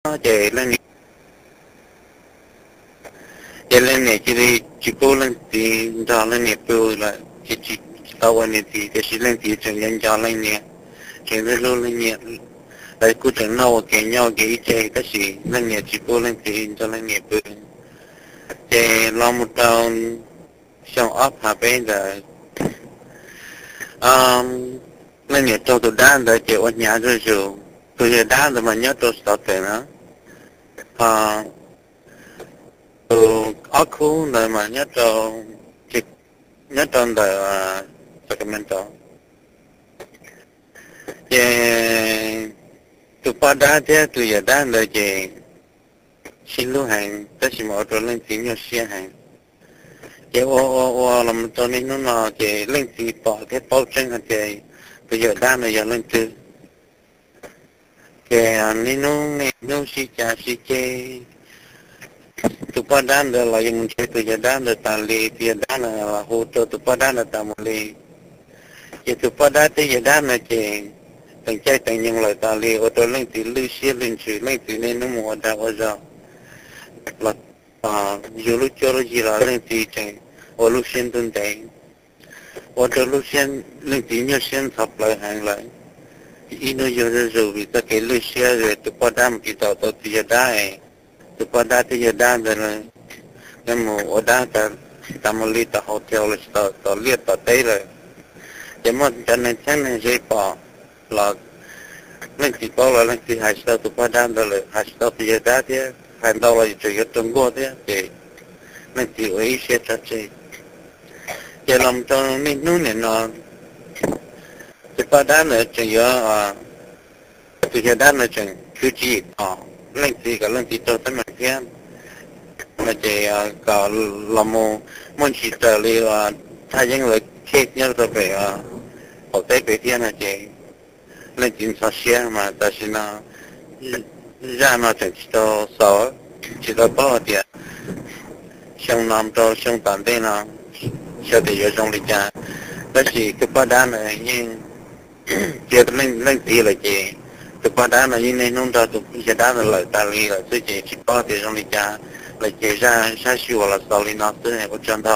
ces leej niam, ces leej niam cia li tsis pub leej txiv nrog leej niam pw lawm, ces tsis, tsis tau ua niam txiv, tiam sis leej txiv tseem nco nco leej niam, tseem hlub hlub leej niam. Lawv kuj tseem noj ua ke nyob ua ke ib tse, tab sis leej niam tsis pub leej txiv nrog leej niam pw. Ces los mus rau xyoo ob phav peb ntawd, leej niam raug tus dab ntawd ces ua hnyav zuj zus. Tus yawg dab ntawd mas nyob rau xov teem na, ho tus ob khub ntawd mas nyob rau, nyob rau ntawm Sacramento. Ces tus poj dab thiab tus yawm dab ntawd ces sib hlub heev, tab sis mas ua rau leej txiv nyuaj siab heev. Ces ua ua ua los mus rau niaj hnub no ces leej txiv pom thiab paub tseeb hais tias tus yawm dab no yog leej twg. Ces niaj hnub niaj hnub sib cav sib ceg, tus poj dab ntawd los yuav mus ntsib tus yawg dab ntawd tas li, tus yawg dab ntawd los hu rau tus poj dab ntawd tas mus li. Ces tus poj dab thiab yawg dab no ces teem caij teem nyoog lawm tas li, ua rau leej txiv lwj siab lwj ntsws, leej txiv niaj hnub mus ua dag ua zog los yug lub cuab lub yig los leej txiv tseem ua lub siab ntuj ntev, ua rau lub siab, leej txiv nyuaj siab ntxhov plawv heev lawm. Ib hnub yug zuj zus vim txoj kev lwj siab, tus poj dab mus tiv tauj tau tus yawg dab es tus poj dab thiab yawg dab ntawd lawv mus ua dab tas mus li tom hotel los tsis tau tom liaj tom teb lawm. Ces muaj cov neeg txheeb neeg ze pom los leej txiv paub los leej txiv hais tsis tau tus poj dab ntawd lawm, hais tsis tau tus yawg dab thiab, hais ntau los tseem yuav raug nkuaj thiab, ces leej txiv ua ib siab tso tseg. Ces los rau niaj hnub nim no tus poj dab ntawd tseem yuav, tus yawg dab ntawd tseem khwv tswv yim tos leej txiv kom leej txiv raug teeb meem thiab no ces kom los mus muaj ntsis raws li thaj yeeb lawv case nyob rau pem qaum teb pem thiab no ces leej txiv ntxhov siab mas tam sim no zaj no tseem tsis tau xaus, tsis tau paub hais tias xyoo no rau xyoo tom ntej no xyov tias yuav zoo li cas. Tab sis tus poj dab ntawd yeej cia leej txiv lawm ces tus poj dab no yeej niaj hnub nrog tus yawg dab ntawd lawm tas li lawm xwb ces tsis paub tias zoo li cas lawm ces zaj sab sij huam los xaus li no xwb, ua tsaug ntau.